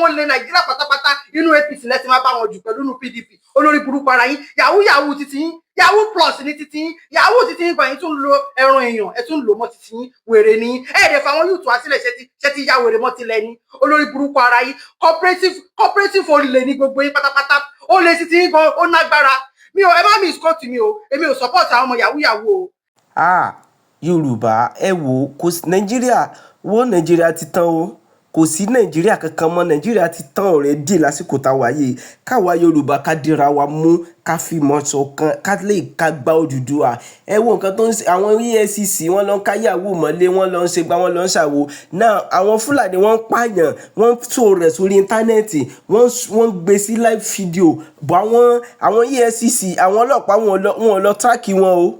ọmọ ilẹ̀ Nàìjíríà pátápátá, inú APC lẹ́sìn máa bá wọn jù pẹ̀lú inú PDP. Olórí burúkú ara yín. Yahoo yahoo titi yín, yahoo plus ní titi yín, yahoo titi yín gan. Yín tún lo ẹran èèyàn, ẹ tún lò mọ́ titi yín. Wèrè ní ẹ ẹ̀ẹ́dẹ̀ fáwọn yóò tún wá sílẹ̀. Ṣe ti ya wèrè mọ́ tilẹ̀ ní? Olórí burúkú ara yín. Cooperative olè ní gbogbo yín pátápátá. Olè titi yín gan ó nágbára. Mi ò, ẹ má misquote mi o. Èmi ò support àwọn ọmọ yahoo yahoo o. Ah, Yorùbá, ẹ wò ó, kò sí Nàìjíríà wọ́n. Nàìjíríà ti tán o. Kò sí Nàìjíríà kankan mọ́. Nàìjíríà ti tán already lásìkò tá a wà yìí. Káwa Yorùbá ká dira wa mú, ká fìmọ̀ ṣọ̀kan, ká lè ká gba Odùduwà. Ẹ wo nǹkan tó ń ṣe àwọn EFCC. Wọ́n lọ ń ká yahoo mọ́lé, wọ́n lọ ń ṣe gba, wọ́n lọ ń ṣàwo náà. Àwọn Fúlàní, wọ́n ń pààyàn, wọ́n ń tó rẹ̀ sórí íńtánẹ́ẹ̀tì, wọ́n ń gbé sí live video bọ̀. Àwọn EFCC, àwọn ọlọ́pàá, wọn ò lọ track wọn o.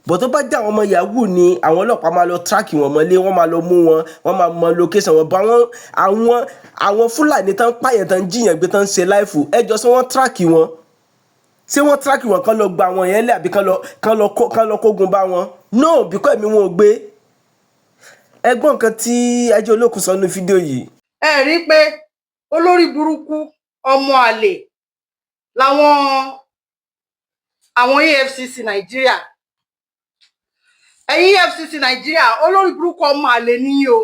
Bọ̀ tó bá jẹ́ àwọn ọmọ yahoo ni, àwọn ọlọ́pàá máa lọ track wọn mọ́lé, wọ́n máa lọ mú wọn, wọ́n máa mọ location wọn. Bọ̀ àwọn Fúlàní tán pààyàn, tán jíyàn gbé, tán ń ṣe live, ẹjọ́, ṣé wọ́n track wọn? Ṣé wọ́n track wọn kán lọ gba àwọn yẹn lẹ̀, àbí kán lọ kógun bá wọn? No, because ẹ̀mí wọn ò gbé. Ẹ gbọ́ nǹkan tí Ajé Olókun sọ nínú fídíò yìí. Ẹ rí i pé olórí burúkú, ọmọ àlè làwọn àwọn EFCC Nàìjíríà. Ẹ̀yin EFCC Nàìjíríà, olórí burúkú, ọmọ àlè níyìn o.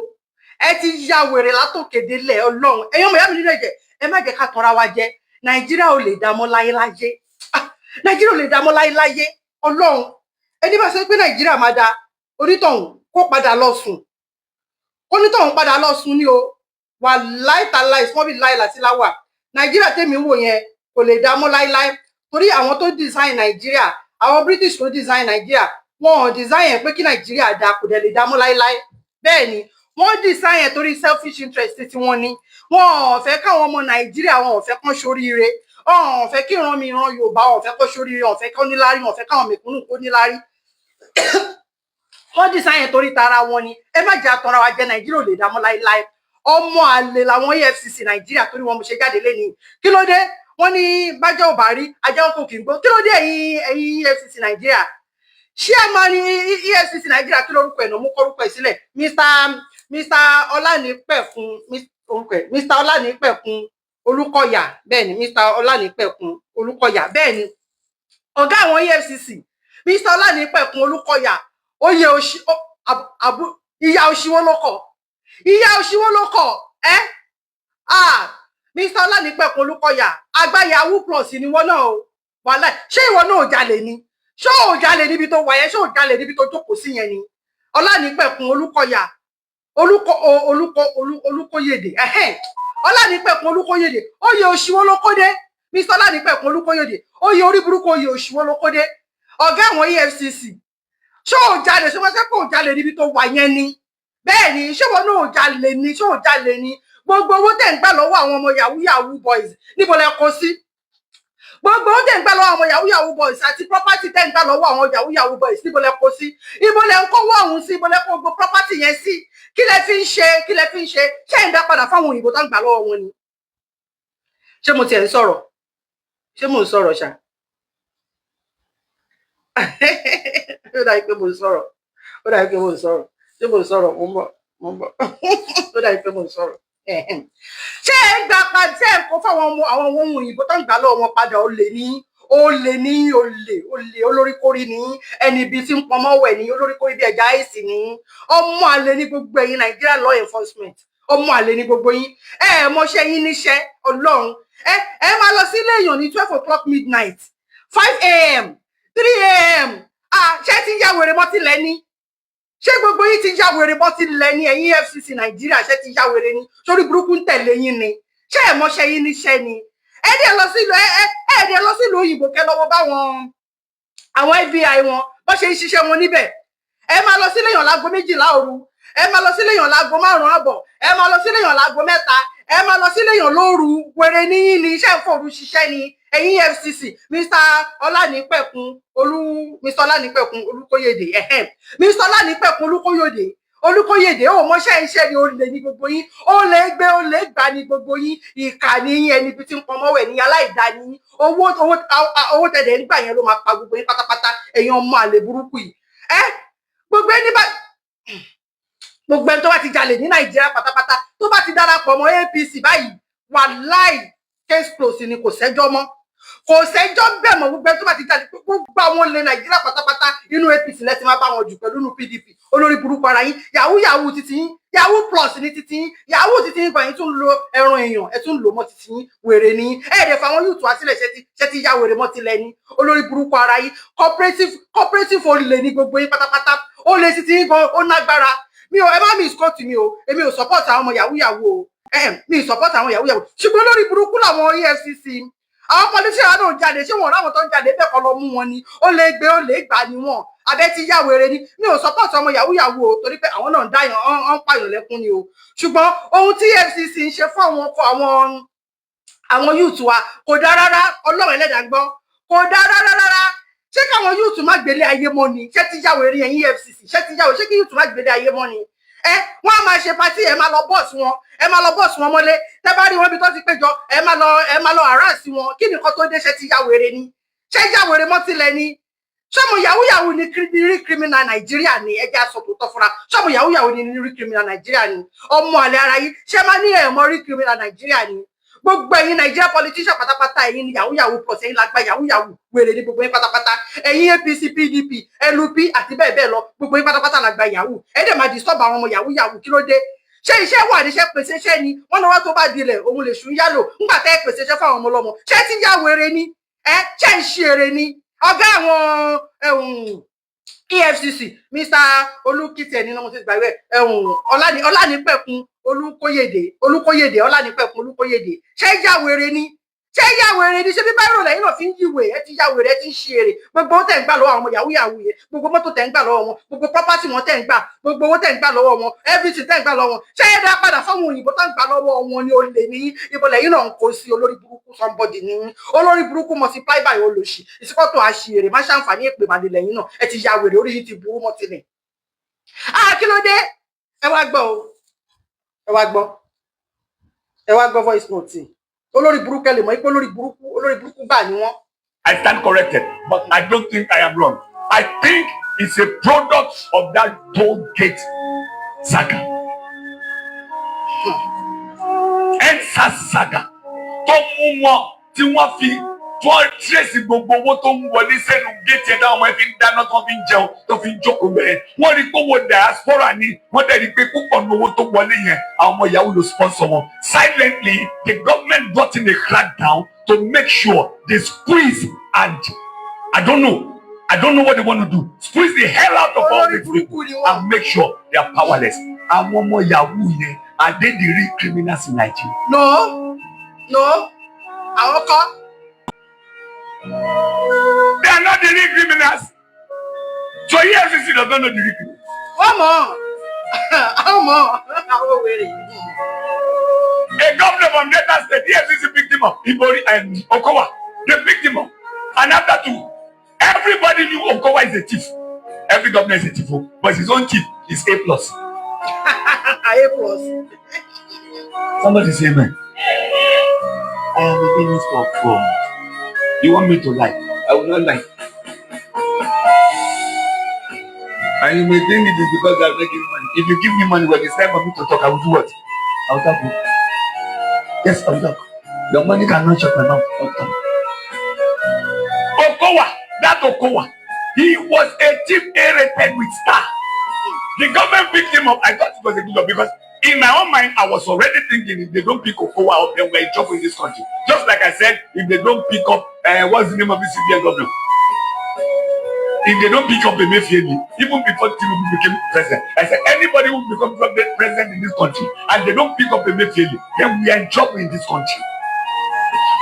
Ẹ ti ya wèrè látòkè délẹ̀. Ọlọ́run, ẹ̀yin ọmọ ìyá mi nílẹ̀ jẹ́, ẹ má jẹ́ ká tanra wa jẹ. Nàìjíríà ò lè dá mọ́ láyéláyé. Ah, Nàìjíríà ò lè dá mọ́ láyéláyé. Ọlọ́run, ẹni bá sọ pé Nàìjíríà máa da, onítọ̀hún kó padà lọ sùn, onítọ̀hún padà lọ sùn ni o. Wà láìtàláì sọ́bì láìláti láwà. Nàìjíríà tèmi wò yẹn kò lè dá mọ́ láíláí, torí àwọn tó design Nàìjíríà, àwọn British tó design Nàìjíríà, wọn ò design yẹn pé kí Nàìjíríà dá. Kò dẹ̀ lè dá mọ́ láíláí. Bẹ́ẹ̀ ni, wọ́n design yẹn torí selfish interest tí wọ́n ní. Wọn ò fẹ́ káwọn ọmọ Nàìjíríà, wọn ò fẹ́ kán ṣoríire, wọn ò fẹ́ kí ìran mi, ìran Yorùbá, wọn ò fẹ́ kán ṣoríire, wọn ò fẹ́ kán níláárí, wọn ò fẹ́ káwọn mẹ̀kúnnù kó níláárí. Wọ́n design yẹn torí tara wọn ni. Ẹ má jẹ́ àtọ̀ra wa jẹ. Nàìjíríà ò lè dá mọ́ láíláí. Ọmọ àlè làwọn EFCC Nàìjíríà, torí wọn mo ṣe jáde lẹ́ni. Kí ló dé? Wọ́n ní bájọ́ ò bá rí ajá kò kì í gbó. Kí ló dé, ẹ̀yin EFCC Nàìjíríà? Chairman EFCC Nàìjíríà, kí lórúkọ ẹ̀ náà? Mú kọ́rúkọ ẹ̀ sílẹ̀. Mr Ọlánìpẹ̀kun, orúkọ ẹ̀ Mr Ọlánìpẹ̀kun Olúkọ̀yà. Bẹ́ẹ̀ ni, Mr Ọlánìpẹ̀kun Olúkọ̀yà. Bẹ́ẹ̀ ni, ọ̀gá àwọn EFCC, Mr Ọlánìpẹ̀kun Olúkọ̀yà, oyè òṣì àbú, ìyá òṣìwò ló kọ, ìyá òṣìwò ló kọ ẹ. Ah, Mr Ọlánìpẹ̀kun Olúkọ̀yà, àgbà yahoo plus ni wọ́n náà o. Wàhálà, ṣé ìwọ náà ò jalè ni? Ṣé ò jalè níbi tó wà yẹn? Ṣé ò jalè níbi tó jókòó sí yẹn ni? Ọlánìpẹ̀kun Olúkọ̀yà, Olúkọ Olúkọ Olúkóyèdè, ẹhẹn, Ọlánìpẹ̀kun Olúkóyèdè, oyè òṣìwò ló kó dé. Mr Ọlánìpẹ̀kun Olúkóyèdè, oyè orí burúkú, oyè òṣìwò ló kó dé. Ọ̀gá àwọn EFCC, ṣé ò jalè? Ṣé wọ́n ṣe pé ò jalè níbi tó wà yẹn ni? Bẹ́ẹ̀ ni, ṣé wọn náà ò jalè ni? Ṣé ò jalè ni? Gbogbo owó tẹ̀ ń gbà lọ́wọ́ àwọn ọmọ yahoo yahoo boys, níbo lẹ kó sí? Gbogbo owó tẹ̀ ń gbà lọ́wọ́ àwọn yahoo yahoo boys àti property tẹ̀ ń gbà lọ́wọ́ àwọn yahoo yahoo boys, níbo lẹ kó sí? Ibo lẹ ń kówó ọ̀hún sí? Ibo lẹ kó gbogbo property yẹn sí? Kí lẹ fi ń ṣe? Kí lẹ fi ń ṣe? Ṣé ẹ̀ ń dá padà fáwọn òyìnbó tó ń gbà lọ́wọ́ wọn ni? Ṣé mo tiẹ̀ ń sọ̀rọ̀? Ṣé mò ń sọ̀rọ̀ ṣá? Ó dàbí pé mo ń sọ̀rọ̀. Ó dàbí pé mo ń sọ̀rọ̀. Ṣé mo ń sọ̀rọ̀? Mo ń bọ̀, mo ń bọ̀. Ó dàbí pé mo ń sọ̀rọ̀. Ṣé ẹ gbà padà? Ṣé ẹ kó fáwọn ọmọ àwọn ohun òyìnbó tó ń gbà lọ́wọ́ wọn padà? Olè ní, olè ní, olè, olè, olóríkórí ní, ẹni ibi tí ń pọnmọ́ wẹ̀ ní, olóríkórí bí ẹja àìsí ní, ọmọ àlè ní gbogbo ẹ̀yin Nigeria law enforcement. Ọmọ àlè ní gbogbo yín. Ẹ ẹ mọṣẹ́ yín níṣẹ́. Ọlọ́run, ẹ máa lọ sílé èèyàn ní 12 o'clock midnight, 5 a.m., 3 a.m. Ah, ṣé ti ya wèrè mọ́ tilẹ̀ ni? Ṣé gbogbo yín ti ya wèrè mọ́ tilẹ̀ ni? Ẹ̀yin EFCC Nàìjíríà, ṣé ti ya wèrè ni? Sórí burúkú ń tẹ̀lé yín ni? Ṣé ẹ mọṣẹ́ yín níṣẹ́ ni? Ẹ dẹ̀ lọ sílùú, ẹ dẹ̀ lọ sílùú òyìnbó, kẹ́ lọ́wọ́ báwọn àwọn FBI wọn bó ṣe ń ṣiṣẹ́ wọn níbẹ̀. Ẹ máa lọ sílé èèyàn láago 12 òru, ẹ máa lọ sílé èèyàn láago 5:30, ẹ máa lọ sílé èèyàn láago 3, ẹ máa lọ sílé èèyàn lóru. Wèrè níyìn ni? Iṣẹ́ ìfòrú ṣiṣẹ́ ni ẹ̀yin EFCC? Mr Ọlánìpẹ̀kun Olú, Mr Ọlánìpẹ̀kun Olúkóyèdè, ẹ̀hẹ́n, Mr Ọlánìpẹ̀kun Olúkóyèdè, Olúkóyèdè, ó mọṣẹ́ iṣẹ́ ni. Olè ní gbogbo yín. Ó lè gbé, ó lè gbà ní gbogbo yín. Ìkà ní yín, ẹni bí tí ń pọnmọ́wẹ̀ ní, aláìda ní yín. Owó tẹ̀lé nígbà yẹn ló máa pa gbogbo yín pátápátá, ẹ̀yin ọmọ àlè burúkú yìí. Ẹ gbogbo ẹni bá Gbogbo ẹni tó bá ti jalè ní Nàìjíríà pátápátá, tó bá ti darapọ̀ mọ́ APC báyìí, wàláì, case close ni. Kò sẹ́jọ́ mọ́, kò sẹ́jọ́ bẹ́ẹ̀ mọ́. Gbogbo ẹni tó bá ti jalè, gbogbo àwọn olè Nàìjíríà pátápátá, inú APC lẹ́sìn máa bá wọn jù pẹ̀lú inú PDP. Olórí burúkú ara yín, yahoo yahoo titi yín, yahoo plus ní titi yín, yahoo titi yín gan. Yín tún lo ẹran èèyàn, ẹ tún lò mọ́ titi yín. Wèrè ní ẹ ẹ̀ẹ́dẹ̀ fáwọn youth wá sílẹ̀. Ṣe ti ya wèrè mọ́ tilẹ̀ ní? Olórí burúkú ara yín, cooperative, cooperative olè ní gbogbo yín pátápátá. Olè titi yín gan ó nágbára. Mi ò, ẹ má misquote mi o. Èmi ò support àwọn ọmọ yahoo yahoo o. Mi ò support àwọn yahoo yahoo, ṣùgbọ́n lórí burúkú làwọn EFCC. Àwọn politician náà jalè, ṣé wọn ráwọn tó ń jalè bẹ́ẹ̀ kọ́ lọ mú wọn ni? Ó lè gbé, ó lè gbà ní wọn abẹ́ ti yá wèrè ni. Mi ò support ọmọ yahoo yahoo o, torí pé àwọn náà ń dáyàn, ń pààyàn lẹ́kún ni o. Ṣùgbọ́n ohun tí EFCC ń ṣe fún àwọn ọkọ àwọn youth wa kò dá rárá. Ọlọ́run ẹlẹ́dàá gbọ́, kò dá rárá rárá. Ṣé káwọn youth má gbélé ayé mọ́ ni? Ṣé ti yá wèrè ẹ̀yìn EFCC? Ṣé ti yá wèrè? Ṣé kí youth má gbélé ayé mọ́ ni? Ẹ wọ́n á máa ṣe party, ẹ máa lọ bọ́ọ̀sì wọn, ẹ máa lọ bọ́ọ̀sì wọn mọ́lé. Tẹ́ bá rí wọn bí tó ti péjọ, ẹ máa lọ harass wọn. Kí nìkan tó dé? Ṣé ti yá wèrè ni? Ṣé yá wèrè mọ́tìlẹ̀ ni? Ṣọ́mọ yahoo yahoo ni real criminal Nàìjíríà ni? Ẹ jẹ́ aṣọ tó tọ́ fúnra. Ṣọ́mọ yahoo yahoo ni real criminal Nàìjíríà ni? Ọmọ àlè ara yìí, ṣé máa ní ẹ̀ mọ́ real criminal Nàìjíríà ni? Gbogbo ẹ̀yin Nàìjíríà politician pátápátá, ẹ̀yin ni yahoo yahoo plus, ẹ̀yin lágbá yahoo yahoo. Wèrè ní gbogbo yín pátápátá. Ẹ̀yin APC, PDP, LP àti bẹ́ẹ̀ bẹ́ẹ̀ lọ, gbogbo yín pátápátá lágbá yahoo. Ẹ dẹ̀ máa disturb àwọn ọmọ yahoo yahoo. Kí ló dé? Ṣé iṣẹ́ wà níṣẹ́ pèsè iṣẹ́ ni wọ́n lọ́wọ́ tó bá dilẹ̀ òun lè sùn yálò ńgbà tẹ́ pèsè iṣẹ́ fáwọn ọmọ ọlọ́mọ? Ṣé ti yá wèrè ni? Ẹ ṣé ń ṣe èrè ni? Ọ̀gá àwọn EFCC, Mr Olùkìtì, ẹni náà mo ti gbàgbé, Ọlánìpẹ̀kun Olùkóyèdè, Olùkóyèdè, Ọlánìpẹ̀kun Olùkóyèdè, ṣé yá wèrè ni? Ṣé yá wèrè ni? Ṣé bí báyìí lẹ́yìn náà fi ń yíwèé? Ẹ ti yá wèrè, ẹ ti ń ṣe èrè. Gbogbo owó tẹ̀ ń gbà lọ́wọ́ àwọn ọmọ yahoo yahoo yẹn, gbogbo mọ́tò tẹ̀ ń gbà lọ́wọ́ wọn, gbogbo property wọn tẹ̀ ń gbà, gbogbo owó tẹ̀ ń gbà lọ́wọ́ wọn, everything tẹ̀ ń gbà lọ́wọ́ wọn, ṣé ẹ dá padà fáwọn òyìnbó tó ń gbà lọ́wọ́ wọn ni? Olè ní ibo lẹ́yìn náà ń kó sí. Olórí burúkú somebody ní olórí burúkú multiply by olóṣì ìsìkọ́tò àṣìírè má ṣàǹfààní èpè màlè lẹ́yìn náà. Ẹ ti ya wèrè, orí yìí ti burú mọ́ tilẹ̀. Ah, kí ló dé? Ẹ wá gbọ́ o, ẹ wá gbọ́, ẹ wá gbọ́ voice note olórí burúkú. Ẹ lè mọ̀ pé olórí burúkú, olórí burúkú gbà ní wọ́n. I stand corrected, but I don't think I am wrong. I think it's a product of that toll gate saga. EndSARS saga tó mú wọn tí wọ́n fi tí wọ́n trace gbogbo owó tó ń wọlé sẹ́nu géètì ẹ̀ táwọn ọmọ ẹ fi ń dáná, tó fi ń jẹun, tó fi ń jókòó bẹ́ẹ̀. Wọ́n rí pé owó diaspora ni. Wọ́n dẹ̀ rí pé púpọ̀ ní owó tó wọlé yẹn, àwọn ọmọ yahoo ló sponsor wọn. Silently, the government brought in a crackdown to make sure they squeeze and I don't know what they want to do, squeeze the hell out of all Olórí these people burúkú ni wọ́n. and make sure they are powerless. Àwọn ọmọ yahoo yẹn, are they the real criminals in Nigeria? No, àwọn kọ́. They are not the real criminals. So EFCC does not know the real criminals. Wọ́n mọ̀, àwọn mọ̀, àwọn wèrè. A governor from Delta State, EFCC picked him up. Ibori and Okowa, they picked him up. And after two, everybody knew Okowa is a thief. Every governor is a thief, oh, but his own thief is A plus. A plus. Somebody say amen. I am a minister of God. You want me to lie? I will not lie. And you may think it is because I'm making money. If you give me money, when it's time for me to talk, I will do what? I will talk. Oh. Yes, I will talk. Your money cannot shut my mouth. I will talk. Okowa, that Okowa, he was a chief A-rated with star. The government picked him up. I thought it was a good job because in my own mind, I was already thinking, if they don't pick Okowa up, then we're in trouble in this country. Just like I said, if they don't pick up, what's the name of the CBN governor? If they don't pick up Emefiele, even before Tinubu became president, I said anybody who becomes president in this country and they don't pick up Emefiele, then we are in trouble in this country.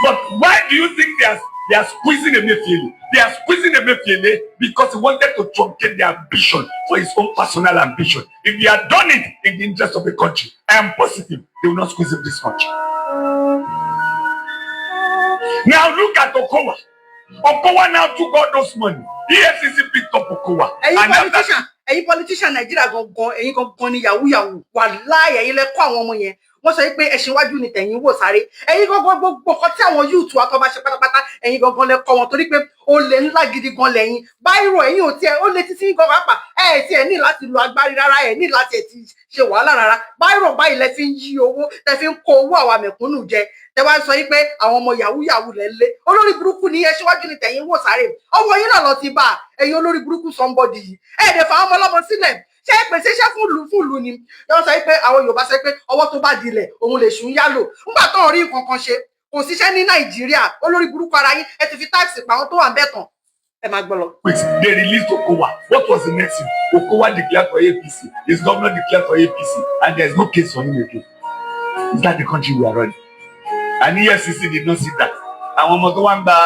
But why do you think they are squeezing Emefiele? They are squeezing Emefiele because he wanted to truncate their ambition for his own personal ambition. If he had done it in the interest of the country, I am positive they will not squeeze him this much. Now look at Okowa. Okowa now took all those money. EFCC picked up Okowa. Ẹ̀yin And after politician, ẹ̀yin politician Nàìjíríà gangan, ẹ̀yin gangan ni yahoo yahoo. Wàláì, ẹ̀yin lẹ kọ́ àwọn ọmọ yẹn. Wọ́n sọ pé ẹṣin iwájú ni tẹ̀yìn wò sáré. Ẹ̀yin gangan, gbogbo nǹkan tí àwọn youth wa tó bá ṣe pátápátá, ẹ̀yin gangan lẹ kọ́ wọn, torí pé olè ńlá gidi gan lẹ́yìn. Báírò ẹ̀yin ò tiẹ̀ ó lé títí gan pàápàá, ẹ̀ tiẹ̀ ní láti lo agbárí rárá, ẹ̀ ní láti ẹ̀ ti ṣe wàhálà rárá. Báírò báyìí lẹ fi ń yí owó, tẹ fi ń kó owó àwa mẹ̀kúnnù jẹ. Tẹ wá ń sọ yí pé àwọn ọmọ yahoo yahoo lẹ ń lé. Olórí burúkú ni ẹ, síwájú ni tẹ̀yìn wò sáré. Ọwọ́ yín náà lọ ti bá ẹ̀yin olórí burúkú somebody yìí. Ẹ̀ dẹ̀ fà àwọn ọmọ ọlọ́mọ sílẹ̀. Ṣé é pèsè iṣẹ́ fún ìlú ni? Wọ́n sọ pé àwọn Yorùbá sọ pé ọwọ́ tó bá dilẹ̀ òun lè ṣùn yálò. Nígbà tó ń rí nǹkan kan ṣe, kò síṣẹ́ ní Nàìjíríà. Olórí burúkú ara yín, ẹ ti fi tax pa àwọn tó wà ń bẹ̀ tán. Ẹ máa gbọ́ lọ. Wait, they released Okowa. What was the next thing? Okowa declared for APC. His governor declared for APC, and there's no case for him again. Is that the country we are running? And EFCC did not see that. Àwọn ọmọ tó wá ń gba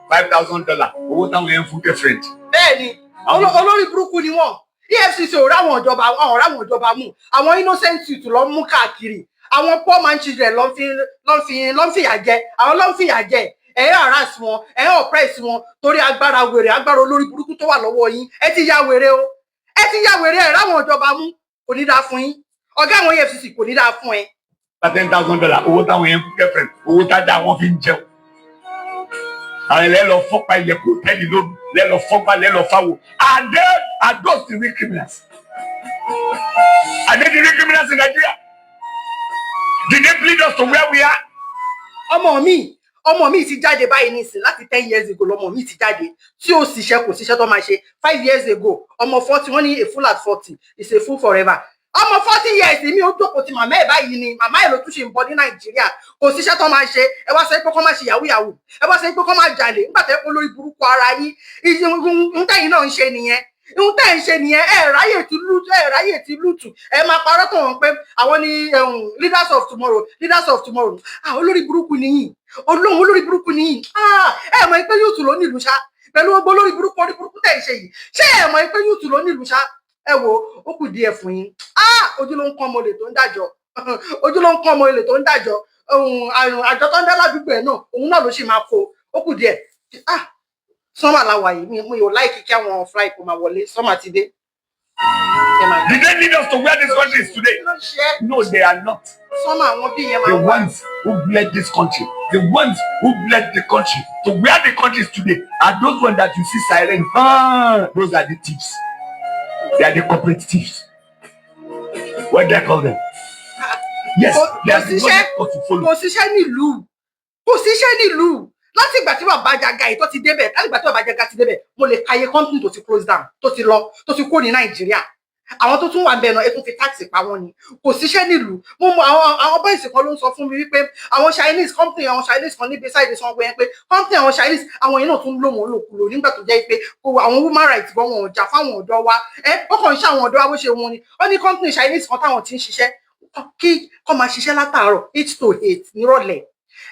$5,000, owó táwọn yẹn ń fún girlfriend. Bẹ́ẹ̀ ni, olórí burúkú ni wọ́n. EFCC ò ráwọn ìjọba, ò ráwọn ìjọba mú. Àwọn innocent youth ló ń mú káàkiri. Àwọn poor man children ló ń fìyà jẹ. Àwọn ló ń fìyà jẹ. Ẹ ń harass wọn, ẹ ń oppress wọn torí agbára wèrè, agbára olórí burúkú tó wà lọ́wọ́ yín. Ẹ ti ya wèrè o, ẹ ti ya wèrè. Ẹ ráwọn ìjọba mú. Kò ní dáa fún yín. Ọ̀gá àwọn EFCC, kò ní dáa fún ẹ. Gba $10,000, owó táwọn yẹn ń fún girlfriend, owó tájà wọn fi ń jẹun. Àwọn ẹlẹ́ lọ fọ́pa ilẹ̀kùn hòtẹ́ẹ̀lì lóru, lẹ́ lọ fọ́gbà, lẹ́ lọ fáwọ̀. Are those the real criminals? Are they the real criminals in Nigeria? Did they lead us to where we are? Ọmọ mi ti jáde báyìí nísìn láti 10 years ago. Lọmọ mi ti jáde tí ó ṣiṣẹ́, kò ṣiṣẹ́ tó máa ṣe. 5 years ago, ọmọ 40, wọ́n ní a fool at 40 is a fool forever. Ọmọ 40 years mi, ó jókòó ti màmá ẹ̀ báyìí ni. Màmá ẹ̀ ló tún ṣe ń bọ ní Nàìjíríà. Kò síṣẹ́ tó máa ṣe. Ẹ wá sọ pé kó má ṣe yahoo yahoo, ẹ wá sọ pé kó má jalè. Nígbà tó yẹ kó lórí burúkú ara yín, ìhun tẹ̀yìn náà ń ṣe nìyẹn, ìhun tẹ̀ ń ṣe nìyẹn. Ẹ ráyè ti loot, ẹ ráyè ti loot. Ẹ máa parọ́ tó wọn pé àwọn ni leaders of tomorrow, leaders of tomorrow. Ah, olórí burúkú nìyí, olóhùn olórí burúkú nìyí. Ah, ẹ mọ̀ pé youth ló nílùú ṣá. Pẹ̀lú gbogbo olórí burúkú, orí burúkú tẹ̀ ń ṣe yìí, ṣé ẹ mọ̀ pé youth ló nílùú ṣá? Ẹ wo, ó kù díẹ̀ fún yín. Ah, ojú ló ń kọ́ ọmọ olè tó ń dájọ́, ojú ló ń kọ́ ọmọ olè tó ń dájọ́. Àjọ tó ń dá ládùúgbò ẹ̀ náà, òun náà ló sì máa kó. Ó kù díẹ̀. Ah, summer la wà yìí. Mi ò like kí àwọn fly kò máa wọlé. Summer ti dé. Did they lead us to where this country is today? No, they are not. Summer àwọn bí yẹn The máa wá. ones who led this country, the ones who led the country to where the country is today are those ones that you see siren. Ah, those are the thieves. They are the corporate thieves. What do I call them? Yes, they are the ones that to follow. Kò síṣẹ́ nílùú, kò síṣẹ́ nílùú. Láti ìgbà tí bàbá Jaga yìí tó ti débẹ̀, láti ìgbà tí bàbá Jaga ti débẹ̀, mo lè kàyé company tó ti close down, tó ti lọ, tó ti kó ní Nàìjíríà. Àwọn tó tún wà bẹ́ẹ̀ náà, ẹ tún fi tax pa wọ́n ni. Kò síṣẹ́ nílùú. Mo mọ àwọn boys kan ló ń sọ fún mi wípé àwọn Chinese company, àwọn Chinese kan níbi side Sango yẹn, pé company àwọn Chinese, àwọn yẹn náà tún lò wọ́n lòkulò. Nígbà tó jẹ́ pé kò àwọn human rights gan, wọn ò jà fáwọn ọ̀dọ́ wa. Ẹ ó kàn ń ṣe àwọn ọ̀dọ́ wa bó ṣe wọn ni. Ó ní company Chinese kan táwọn ti ń ṣiṣẹ́, kí kọ́ máa ṣiṣẹ́ látàárọ̀ 8 to 8 nírọ̀lẹ́,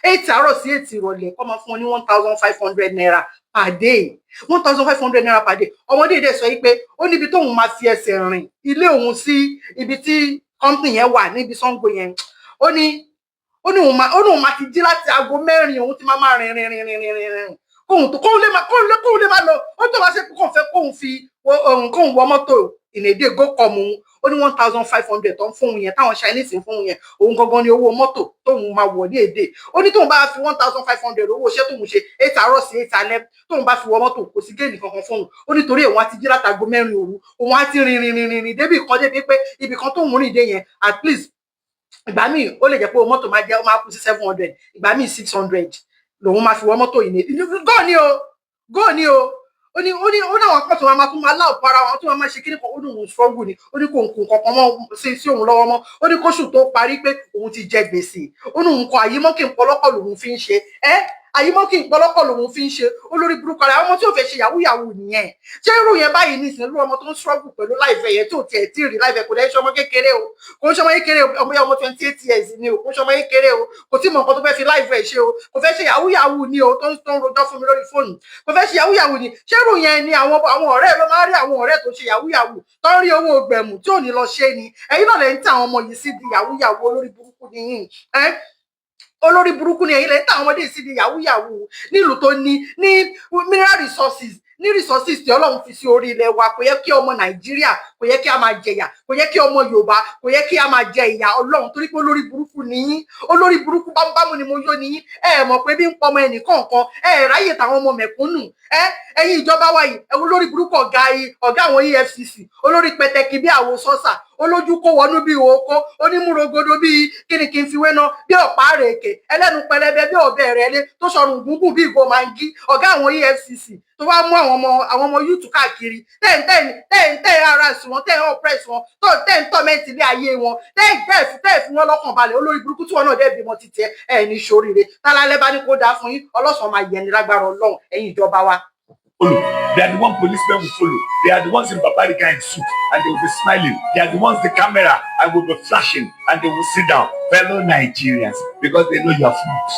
8 àárọ̀ sí 8 ìrọ̀lẹ́, kọ́ máa fún wọn ní ₦1,500 per day, ₦1,500 per day. Ọmọdé dẹ̀ sọ yìí pé ó níbi tóun máa fi ẹsẹ̀ rìn ilé òun sí ibi tí company yẹn wà níbi Sango yẹn. Ó ní òun máa ti jí láti aago 4, òun ti máa rìn rìn rìn rìn rìn rìn kóun tó kóun lè máa lọ. Ó tó wá sí kóun fẹ́ kóun fi kóun wọ mọ́tò ìnèdè gocom òun. Ó ní 1,500 tó ń fóun yẹn, táwọn Chinese ń fóun yẹn, òun gangan ni owó mọ́tò tóun máa wọ̀ ní èdè. Ó ní tóun bá fi 1,500, owó iṣẹ́ tóun ṣe 8 àárọ̀ sí 8 alẹ́, tóun bá fi wọ mọ́tò, kò sí gain kankan fóun. Ó ní torí òun á ti jí látago 4 òru, òun á ti rìn rìn rìn rìn débi kan, débi pé ibì kan tóun rìn dé yẹn, at least ìgbà míì ó lè jẹ́ pé owó mọ́tò máa jẹ́, ó máa kú sí 700, ìgbà míì 600 lòun máa fi wọ mọ́tò yìí. Ní go ni o, go ni o. Ó ní àwọn kan tó máa tún máa láòpọ̀ ara wọn, tó máa ṣe kíní kan. Ó ní òun struggle ni. Ó ní kò ń kun kankan mọ́ sí òun lọ́wọ́ mọ́. Ó ní kóṣù tó parí pé òun ti jẹ gbèsè. Ó ní òun kọ àyímọ́ kí n pọlọ́pọ̀ lòun fi ń ṣe ẹ́, àyímọ́ kí n pọlọ́pọ̀ lòun fi ń ṣe. Olórí burúkú ara àwọn ọmọ tí ò fẹ́ ṣe yahoo yahoo nìyẹn. Ṣé irú yẹn báyìí ní ìsìn, irú ọmọ tó ń struggle pẹ̀lú life yẹn, tí ò tiẹ̀ tí ì rí life, kò dẹ́ ṣe ọmọ kékeré o, kò ń ṣe ọmọ kékeré o. Ọmọ yẹn, ọmọ 28 years ni o. Kò ń ṣe ọmọ kékeré o. Kò tí mọ nǹkan tó fẹ́ fi life ẹ̀ ṣe o. Kò fẹ́ ṣe yahoo yahoo ni o, tó ń rojọ́ fún mi lórí fóònù. Kò fẹ́ ṣe yahoo yahoo ni. Ṣé irú yẹn ni àwọn ọ̀rẹ́ ló máa ń rí, àwọn ọ̀rẹ́ tó ṣe yahoo yahoo tó ń rí owó gbẹ̀mù tí ò ní lọ ṣe ni? Ẹ̀yin náà lè ń tẹ àwọn ọmọ yìí sí di yahoo yahoo. Olórí burúkú ni yín ẹ́, olórí burúkú ni ẹ̀yin. Lè ń tẹ àwọn ọmọdé yìí sí di yahoo yahoo nílùú tó ní mineral resources. Ní resources tí Ọlọ́run fi sí orí ilẹ̀ wa, kò yẹ kí ọmọ Nàìjíríà, kò yẹ kí a máa jẹyà, kò yẹ kí ọmọ Yorùbá, kò yẹ kí a máa jẹ ìyà Ọlọ́run, torí pé olórí burúkú nìyín. Olórí burúkú bámúbámú ni mo yó nìyín. Ẹ ẹ mọ̀ pé bí ń pọmọ ẹnì kọ̀ọ̀kan, ẹ ẹ ráyè táwọn ọmọ mẹ̀kúnnù. Ẹ ẹ̀yin ìjọba wa yìí, ẹ wo olórí burúkú ọ̀gá yìí, ọ̀gá àwọn EFCC, olórí pẹtẹkì bí àwo sọ́sà, olójú kó wọnú bí òkó, onímúrogodo bíi kíni kí n fi wé ná, bí ọ̀pá àrèké, ẹlẹ́nu pẹlẹbẹ bí ọ̀bẹ rẹ̀ lé, tó sọrùn gúngùn bí ìgò mangi, ọ̀gá àwọn EFCC tó wá mú àwọn ọmọ youth káàkiri, tẹ́ǹ tẹ́ǹ tẹ́ǹ tẹ́ǹ harass wọn, tẹ́ǹ oppress wọn, tó tẹ́ǹ torment ilé ayé wọn, tẹ́ǹ tẹ́ẹ̀ fi wọn lọ́kàn balẹ̀. Olórí burúkú tí wọn náà dẹ́ bímọ títí ẹ ẹ ní sóríire. Tálálẹ́ bá ní kó dáa fún yín, ọlọ́sàn máa yẹni lágbára Ọlọ́run, ẹ̀yin ìjọba wa. Follow. They are the one policemen will follow. They are the ones in Babariga in suit and they will be smiling. They are the ones the camera and will be flashing and they will sit down. Fellow Nigerians, because they know you are fools.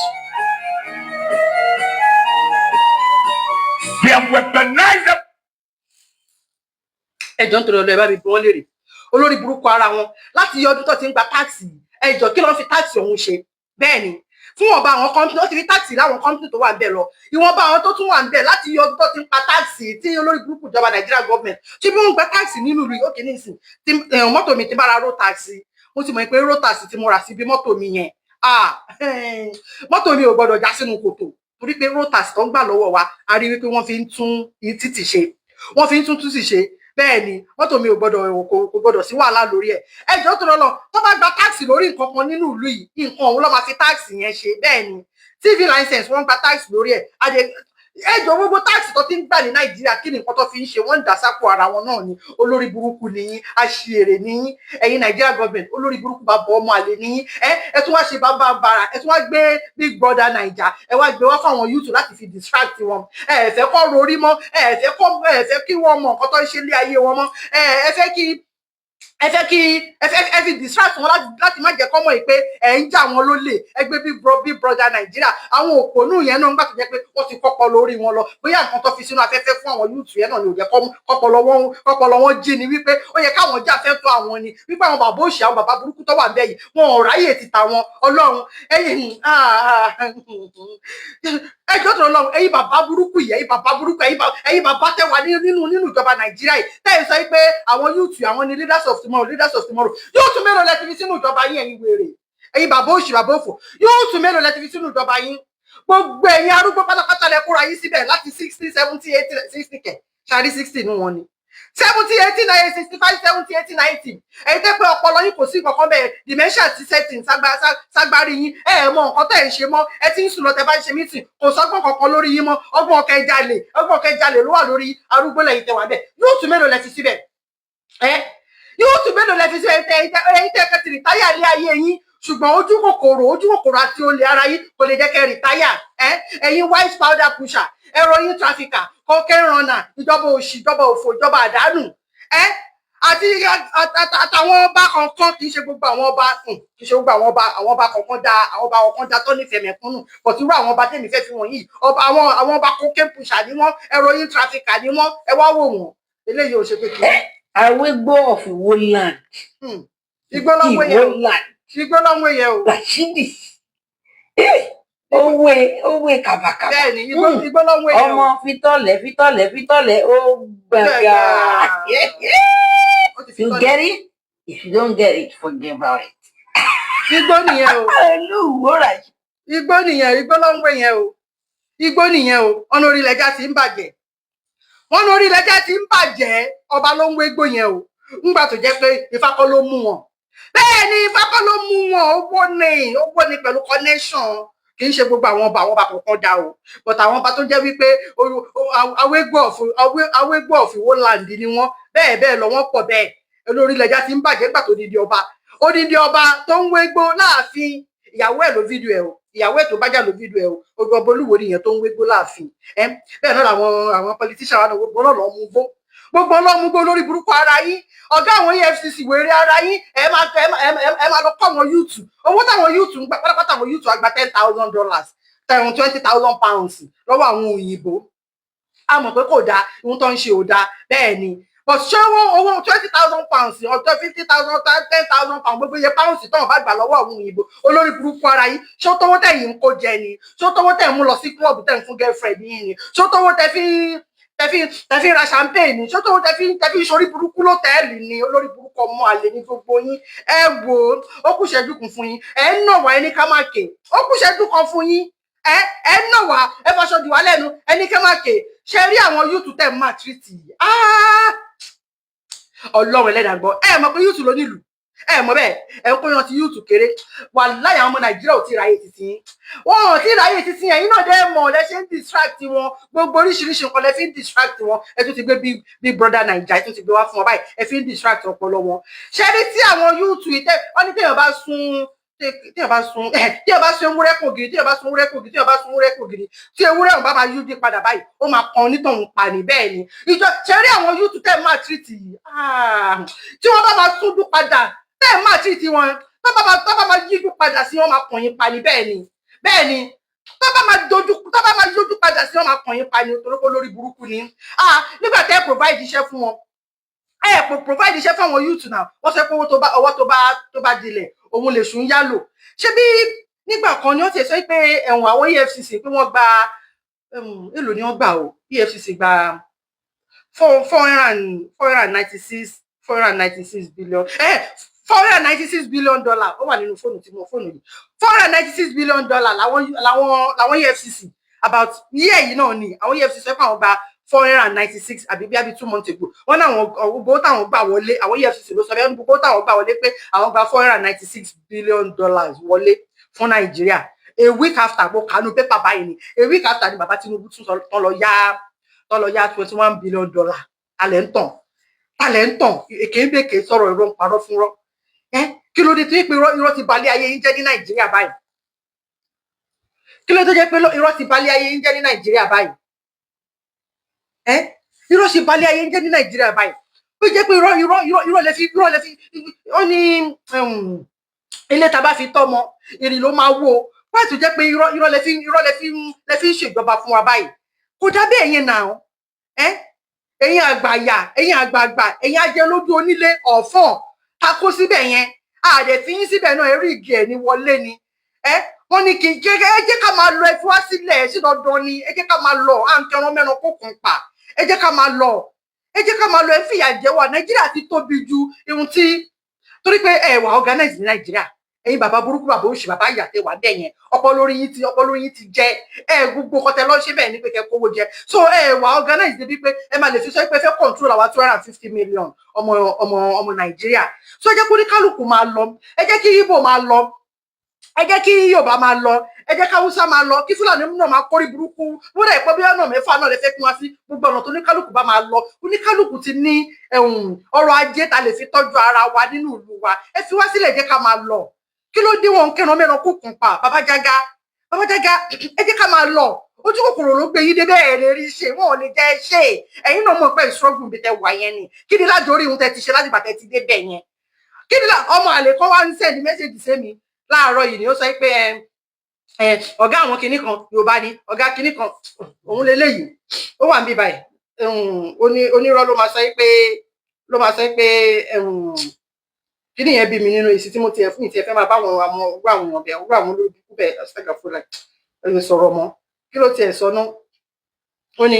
They have weaponized them. Ẹjọ́, nítorí ọlọ́, ẹ bá mi bí wọ́n léèrè, olórí burúkú ara wọn, láti yọ ọdún tó ti ń gba tax, ẹjọ́, kí ló ń fi tax ọ̀hún ṣe? Bẹ́ẹ̀ ni, fún ọba àwọn company, ó ti fi tax láwọn company tó wà ń bẹ̀ lọ, ìwọ̀nba àwọn tó tún wà ń bẹ̀ láti yọ ọdún tó ti ń pa tax tí olórí burúkú ìjọba Nàìjíríà government tí bí wọ́n gba tax nínú ìlú òkè nísìn tí mọ́tò mi ti bára road tax, mo ti mọ̀ pé road tax tí mo rà sí bí mọ́tò mi yẹn, ah, mọ́tò mi ò gbọ́dọ̀ já sínú kòtò, torí pé road tax tó ń gbà lọ́wọ́ wa, a rí wípé wọ́n fi ń tún títì ṣe, wọ́n fi ń tún títì ṣe. Bẹ́ẹ̀ ni, mọ́tò mi ò gbọ́dọ̀, kò gbọ́dọ̀ sí wàhálà lórí ẹ̀. Ẹjọ́ tó lọ, tó bá gba tax lórí nǹkan kan nínú ìlú yìí, nǹkan ọ̀hún ló máa fi tax yẹn ṣe. Bẹ́ẹ̀ ni, TV license, wọ́n gba tax lórí ẹ̀. Ẹjọ́, gbogbo tax tó ti ń gbà ní Nàìjíríà, kí ni nǹkan tó fi ń ṣe? Wọ́n ń dà sápò ara wọn náà ni. Olórí burúkú nìyín, aṣièrè nìyín, ẹ̀yin Nàìjíríà government. Olórí burúkú, bá bọ ọmọ àlè nìyín. Ẹ tún wá ṣe bàbá bàrà, ẹ tún wá gbé Big Brother Naija, ẹ wá gbé wá fáwọn youth láti fi distract wọn. Ẹ fẹ́ kọ́ rorí mọ́, ẹ fẹ́ kí wọ́n mọ nǹkan tó ń ṣe lé ayé wọn mọ́. Ẹ fẹ́ kí ẹ fi distract wọn láti má jẹ́ kọ́ mọ̀ pé ẹ ń jà wọn lólè. Ẹ gbé Big Brother Nàìjíríà, àwọn òpònú yẹn náà ń gbà tó jẹ́ pé wọ́n ti kọ́pọ̀ lórí wọn lọ. Bóyá nǹkan tó fi sínú afẹ́fẹ́ fún àwọn youth yẹn náà ni ò jẹ́ kọ́pọlọ wọn jí ni, wípé ó yẹ káwọn jà fẹ́ tó àwọn ni, wípé àwọn bàbá òṣì, àwọn bàbá burúkú tó wà bẹ́ẹ̀ yìí, wọn ò ráyè ti tà wọn. Ọlọ́run, ẹ̀yin ẹjọ́ tó lọ́run, ẹ̀yin bàbá burúkú yìí, ẹ̀yin bàbá burúkú, ẹ̀yin bàbá tẹ́ wà nínú ìjọba Nàìjíríà yìí, tẹ́ ẹ̀ sọ pé àwọn youth, àwọn ni leaders of tomorrow, leaders of tomorrow. Youth mélòó lẹ ti fi sínú ìjọba yín? Ẹ̀yin wèrè, ẹ̀yin bàbá òṣì, bàbá òfò, youth mélòó lẹ ti fi sínú ìjọba yín? Gbogbo ẹ̀yin arúgbó pátápátá lẹ kóra yín síbẹ̀ láti 60, 70, 80, 60 kẹ̀ ṣáàrí 60 nù wọn ni, 70, 80, 90, 65, 70, 80, 90. Ẹ̀yin tẹ́ pé ọpọlọ yín kò sí nǹkan bẹ́ẹ̀, dementia ti setting ságbárí yín. Ẹ ẹ̀ mọ nǹkan tẹ́ ẹ̀ ń ṣe mọ́. Ẹ ti ń sùn lọ tẹ́ bá ń ṣe meeting, kò sọ́gbọ́n kankan lórí yín mọ́. Ọgbọ́n kẹjalè, ọgbọ́n kẹjalè ló wà lórí arúgbó lẹ́yìn tẹ́ wà bẹ́ẹ̀. Youth mélòó lẹ fi síbẹ̀? Ẹ youth mélòó lẹ fi síbẹ̀? Ẹ̀yin tẹ́ kẹ́ ti retire lé ayé yín, ṣùgbọ́n ojú kòkòrò, ojú kòkòrò àti olè ara yín kò lè jẹ́ kẹ́ retire. Ẹ ẹ̀yin white powder pusher, heroin trafficker, cocaine runner, ìjọba òṣì, ìjọba òfò, ìjọba àdánù. Ẹ àti àtàwọn ọba kankan, kì í ṣe gbogbo àwọn ọba, kì í ṣe gbogbo àwọn ọba. Àwọn ọba kankan dá, àwọn ọba kankan dá tó nífẹ̀ẹ́ mẹ̀kúnnù, but irú àwọn ọba tèmi fẹ́ fi wọ̀nyí, ọba àwọn ọba cocaine pusher ni wọ́n, heroin trafficker ni wọ́n. Ẹ wá wò wọ́n, eléyìí ò ṣe pé kí. Awégbó of Iwo land. Igbó lọ́wọ́ yẹn o. Iwo land. Igbó lọ́wọ́ yẹn o. Rashidi owó owó kàbàkàbà. Bẹ́ẹ̀ni, igbó, igbó lọ́wọ́ yẹn o. Ọmọ fitọ́lẹ̀ fitọ́lẹ̀ fitọ́lẹ̀ ó gbàgà. Ó ti fi You tọ́lẹ̀. get it? If you don't get it, forget about it. Igbó nìyẹn o. Olúwo Rashidi. Igbó nìyẹn, igbó lọ́wọ́ yẹn o, igbó nìyẹn o. Ọ̀nà orílẹ̀-èdè ti ń bàjẹ́, wọ́n ní orílẹ̀-èdè ti ń bàjẹ́, ọba ló ń wégbó yẹn o. Ńgbà tó jẹ́ pé Ifá kọ́ ló mú wọn. Bẹ́ẹ̀ ni, Ifá kọ́ ló mú wọn, owó ni, owó ni pẹ̀lú connection. Kì í ṣe gbogbo àwọn ọba, àwọn ọba kọ̀ọ̀kan dá o, but àwọn ọba tó jẹ́ wípé awégbó of Iwo land ni wọ́n, bẹ́ẹ̀ bẹ́ẹ̀ lọ, wọ́n pọ̀ bẹ́ẹ̀. Olórílẹ̀-èdè ti ń bàjẹ́ nígbà tó di ọba, odidi ọba tó ń wégbó láàfin. Ìyàwó ẹ̀ ló fídíò ẹ̀ o, ìyàwó ẹ̀ tó bá jà ló fídíò ẹ̀ o. Ogun ọba olúwo nìyẹn tó ń wégbó láàfin. Ẹ bẹ́ẹ̀ náà làwọn politician wa náà, gbogbo náà lọ́ọ́ mú gbó, gbogbo ọlọ́mú gbó. Lórí burúkú ara yín, ọ̀gá àwọn EFCC, wèrè ara yín, ẹ máa lọ kọ́ àwọn youth. Owó táwọn youth ń gbà pátápátá, àwọn youth á gba $10,000, ten, £20,000 lọ́wọ́ àwọn òyìnbó. A mọ̀ pé kò dáa, ohun tó ń ṣe ò dáa, bẹ́ẹ̀ ni, but ṣé owó £20,000, ọjọ́ 50,000, £10,000, gbogbo iye pounds tó wọn bá gbà lọ́wọ́ àwọn òyìnbó, olórí burúkú ara yín, ṣó tówó tẹ̀ yìí ń kó jẹ ni? Ṣó tówó tẹ̀ ń mú lọ sí club, tẹ̀ ń fún girlfriend yín ni? Ṣó tówó tẹ̀ fi Tẹ fi ra champagne ní ṣó tó tẹ fi sórí burúkú lọ́tẹ̀ẹ̀lì ni? Olórí burúkú, ọmọ àlè ní gbogbo yín. Ẹ wò ó, ó kù ṣẹ́jú kan fún yín. Ẹ ń nà wá, ẹ ní ká má kè. Ó kù ṣẹ́jú kan fún yín. Ẹ ń nà wá, ẹ faṣọ dì wá lẹ́nu, ẹ ní ká má kè. Ṣe rí àwọn youth tẹ̀ máa treat yìí? Ọlọ́run ẹlẹ́dàá gbọ́. Ẹ mọ̀ pé youth ló nílùú, ẹ mọ̀ bẹ́ẹ̀. Ẹ ń kó yan ti youth kéré. Wàláhì, àwọn ọmọ Nàìjíríà ò tí ì ráyè títí yín, wọn ò tí ì ráyè títí yẹn. Ẹ̀yin náà dẹ́ mọ̀ lẹ ṣe ń distract wọn. Gbogbo oríṣiríṣi nǹkan lẹ fi ń distract wọn. Ẹ tún ti gbé Big Brother Naija, ẹ tún ti gbé wá fún wọn báyìí. Ẹ fi ń distract ọpọlọ wọn. Ṣé rí tí àwọn youth yìí tẹ wọn ní, téèyàn bá sun ewúrẹ́ kò gírí, téèyàn bá sun ewúrẹ́ kò gírí, téèyàn bá sun ewúrẹ́ kò gírí, tí ewúrẹ́ ọ̀hún bá máa yúdí padà báyìí, ó máa kan onítọ̀hún pa ní. Bẹ́ẹ̀ ni ìjọ ṣe rí àwọn youth tẹ́ máa treat yìí, tí wọ́n bá máa súndú padà, tẹ́ máa treat wọn, tó bá máa yíjú padà sí, wọn máa kàn yín pa ní. Bẹ́ẹ̀ ni, bẹ́ẹ̀ ni. Tó bá máa yójú padà sí, wọn máa kàn yín pa ní, torí pé lórí burúkú ni. Nígbà tẹ́ provide iṣẹ́ fún wọn, ẹ provide iṣẹ́ fún àwọn youth náà. Wọ́n sọ pé owó tó bá ọwọ́ tó bá dilẹ̀, òun lè sùn yálò. Ṣé bí nígbà kan ni wọ́n ti sọ pé ẹ̀wọ̀n àwọn EFCC, pé wọ́n gba, èlò ni wọ́n gbà o? EFCC gba four four hundred and 496, 496 billion, $496 billion. Ó wà nínú fóònù tí mo fóònù yìí. $496 billion làwọn EFCC, about year yìí náà ni àwọn EFCC sọ pé àwọn gba 496, àbí 2 months ago. Wọ́n náà àwọn gbogbo táwọn gbà wọlé, àwọn EFCC ló sọ bẹ́ẹ̀, gbogbo táwọn gbà wọlé, pé àwọn gba $496 billion wọlé fún Nàìjíríà. A week after, mo kànú pépà báyìí ni, a week after ni bàbá Tinubu tún tán lọ yá $21 billion. Alẹ́ ń tàn, alẹ́ ń tàn, èké ń bèké sọ̀rọ̀, irọ́ ń parọ́ fún rọ́. Ẹ kí ló dé tó yẹ pé irọ́ ti balẹ̀ ayé yín jẹ́ ní Nàìjíríà báyìí? Kí ló dé tó jẹ́ pé irọ́ ti balẹ̀ ayé yín jẹ́ ní Nàìjíríà báyìí? Ẹ irọ́ ṣe balẹ̀ ayé yín jẹ́ ní Nàìjíríà báyìí, ó jẹ́ pé irọ́, irọ́, irọ́, irọ́ lẹ fi. Ó ní ilé tá a bá fi tọ́mọ, ìrì ló máa wó. Wáyé tó jẹ́ pé irọ́, irọ́ lẹ fi ń ṣèjọba fún wa báyìí? Kò dá bẹ́ẹ̀ yẹn náà. Ẹ ẹ̀yin àgbàyà, ẹ̀yin àgbààgbà, ẹ̀yin ajẹ lójú onílé ọ̀fọ̀n ta kó síbẹ̀ yẹn, àdẹ fi yín síbẹ̀ náà. Ẹ̀rí igi ẹ̀ ní wọlé ni. Ẹ wọ́n ní kí ẹ jẹ́ ká máa lọ. Ẹ fi wá sílẹ̀ sí dandan ni. Ẹ jẹ́ ká máa lọ. À ń kẹran mẹ́ran kó kàn pa. Ẹ jẹ́ ká máa lọ, ẹ jẹ́ ká máa lọ. Ẹ fìyà jẹ wá. Nàìjíríà ti tóbi ju ihun tí, torí pé ẹ wà organize ní Nàìjíríà. Ẹ̀yin bàbá burúkú, bàbá òṣì, bàbá ìyàtẹ wà bẹ́ẹ̀ yẹn, ọpọlọ orí yín ti jẹ. Ẹ gbogbo kọtẹ lọ ṣe bẹ́ẹ̀ ni pé kẹ kówó jẹ. So ẹ wà organize débi pé ẹ máa lè fi sọ pé ẹ fẹ́ control àwa 250 million ọmọ Nàìjíríà. So ẹ jẹ́ kó ní kálukú máa lọ. Ẹ jẹ́ kí Ìgbò máa lọ, ẹ jẹ́ kí Yorùbá máa lọ, ẹ jẹ́ káwúsá máa lọ, kí Fúlàní náà máa kórí burúkú. Wọ́n dẹ̀ pé bí ọ̀nà mẹ́fà náà lè fẹ́ pín wá sí. Gbogbo ọ̀nà tó oníkálukú bá máa lọ, oníkálukú ti ní ọrọ̀ ajé ta lè fi tọ́jú ara wa nínú ìlú wa. Ẹ fi wá sílẹ̀, jẹ́ ká máa lọ. Kí ló dé wọn kẹran mẹ́ran kúkùn pa? Bàbá Jágá, bàbá Jágá, ẹ jẹ́ ká máa lọ. Ojú kòkòrò ló gbé yín dé bẹ́ẹ̀. Lè rí ṣe, wọn ò lè jẹ́ ṣe. Ẹ̀yin náà mọ̀ pé ìṣọ́gun bí tẹ wà yẹn ni. Kí ni lájorí ohun tẹ ti ṣe láti bàtẹ ti dé bẹ̀ yẹn? Kí ni ọmọ àlè kan wá ń send message sí mi láàárọ̀ yìí ni. Ó sọ pé ẹ ọ̀gá àwọn kinní kan Yorùbá ni ọ̀gá kinní kan òun leléyìí. Ó wà níbí báyìí. Onírọ́ ló máa sọ pé kíní yẹn bí mi nínú èsì tí mo tiẹ̀ fún ìtiẹ̀ fẹ́ máa bá àwọn àwọn ọgbà àwọn èèyàn bẹ̀, ọgbà àwọn olórí bẹ̀ ṣàgàfọ́lá ẹ̀ sọ̀rọ̀ mọ́. Kí ló tiẹ̀ sọ náà? Ó ní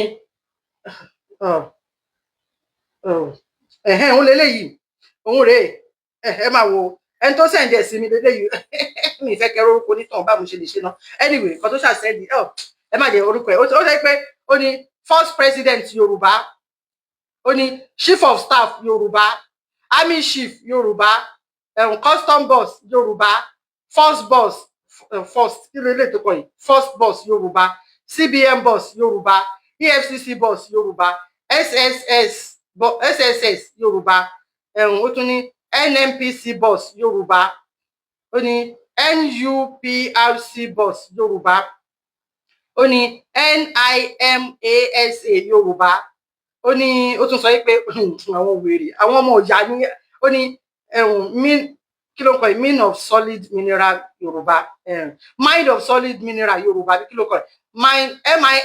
ẹ̀hẹ́n, òun leléyìí, òun rèé. Ẹ máa wo ẹni tó send ẹ̀ sí mi leléyìí. Mi ìfẹ́ kẹrọ orúkọ onítàn bá mo ṣe lè ṣe náà. Anyway, nǹkan tó ṣà send ẹ, má jẹ orúkọ ẹ. Ó sọ pé, ó ní first president Yorùbá, ó ní chief of staff Yorùbá, army chief Yorùbá, custom boss Yorùbá, first boss, first, kí ló lè tó kọ yìí, first boss Yorùbá, CBN boss Yorùbá, EFCC boss Yorùbá, SSS Yorùbá, ó tún ní NNPC boss Yorùbá, ó ní NUPRC boss Yorùbá, ó ní NIMASA Yorùbá, ó ní, ó tún sọ pé àwọn wèrè, àwọn ọmọ ìyá ní, ó ní kí ló ń kọ yìí, mean of solid mineral Yorùbá, mind of solid mineral Yorùbá, kí ló kọ yìí,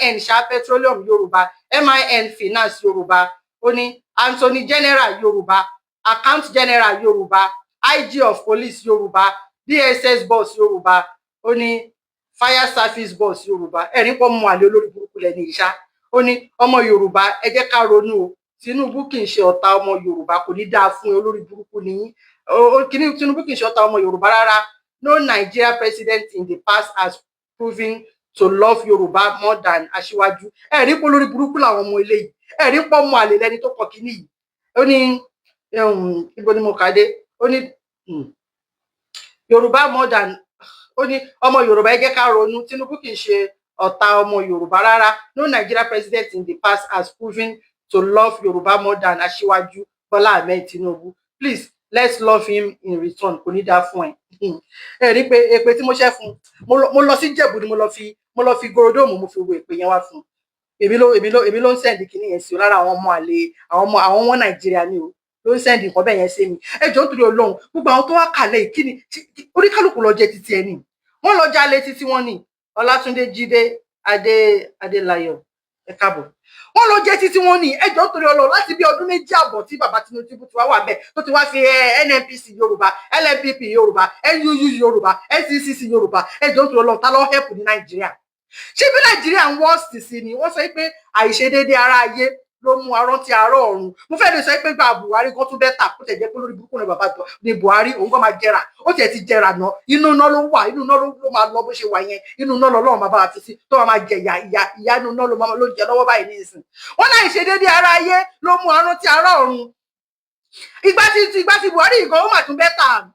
min ṣá, petroleum Yorùbá, min finance Yorùbá, ó ní Attorney General Yorùbá, Account General Yorùbá, IG of Police Yorùbá, DSS boss Yorùbá, ó ní Fire Service boss Yorùbá. Ẹ̀rín pọ̀ mọ́ àlè olórí burúkú lẹ́ni ìṣá. Ó ní, ọmọ Yorùbá, ẹ jẹ́ ká ronú o. Tinubu kì í ṣe ọ̀tá ọmọ Yorùbá. Kò ní dáa fún olórí burúkú nìyí. Kìíní, Tinubu kì í ṣe ọ̀tá ọmọ Yorùbá rárá. No Nigeria president in the past has proven to love Yorùbá more than Aṣíwájú. Ẹ rí pé olórí burúkú làwọn ọmọ eléyìí. Ẹ rí pé ọmọ àlè lẹni tó kọ kínní yìí. Ó ní, ibo ni mo kà dé? Ó ní Yorùbá more than, ó ní, ọmọ Yorùbá, ẹ jẹ́ ká ronú. Tinubu kì í ṣe ọ̀tá ọmọ Yorùbá rárá. No Nigeria president in the past has proven to love Yorùbá more than Aṣíwájú Bọ́lá Ahmed Tinubu. Please, let's love him in return. Kò ní dáa fún ẹ. Ẹ rí pé èpè tí mo ṣẹ́ fún, mo lọ sí Jẹ̀bú ni mo lọ fi gorodomu, mo fi wo èpè yẹn wá fún. Èmi ló ń send kìíní yẹn sí o. Lára àwọn ọmọ àlè, àwọn ọmọ àwọn ọmọ Nàìjíríà ni o ló ń send nǹkan bẹ́ẹ̀ yẹn sí mi. Ẹ jọ̀ọ́, nítorí Ọlọ́run, gbogbo àwọn tó wá kàlẹ̀ yìí, kí ni oníkálukú lọ jẹ títí ẹ ní? Wọ́n lọ jalè títí wọn ní. Ọlátúndé Jídé Adé Adélayọ̀, ẹ káàbọ̀. Wọ́n lọ jẹ títí wọn ní. Ẹ jọ̀ọ́, nítorí Ọlọ́run, láti bí ọdún 2.5 tí bàbá Tinubu ti wá wà bẹ́ẹ̀, tó ti wá fi NNPC Yorùbá, LNPP Yorùbá, NUU Yorùbá, NCCC Yorùbá, ẹ jọ̀ọ́, nítorí Ọlọ́run, ta ló help ní Nàìjíríà? Ṣé bí Nàìjíríà ń worst sí ni? Wọ́n sọ pé àìṣedéédé ara ayé ló mú arántí àárọ̀ ọ̀run. Mo fẹ́ lè sọ pé gba Buhari gan tún better. Kó tẹ̀ jẹ́ pé lórí burúkú ni bàbá ní Buhari, òun gan máa jẹrà. Ó tiẹ̀ ti jẹrà ná. Inú iná ló wà, inú iná ló máa lọ. Bó ṣe wà yẹn, inú iná lọ́lọ́run máa bá wa fi sí, tó máa jẹ ìyà ìyà ìyà. Inú iná ló máa ló jẹ lọ́wọ́ báyìí ní ìsìn. Wọ́n láì ṣe déédéé ara ayé ló mú arántí àárọ̀ ọ̀run. Ìgbà tí Buhari gan, ó mà tún better.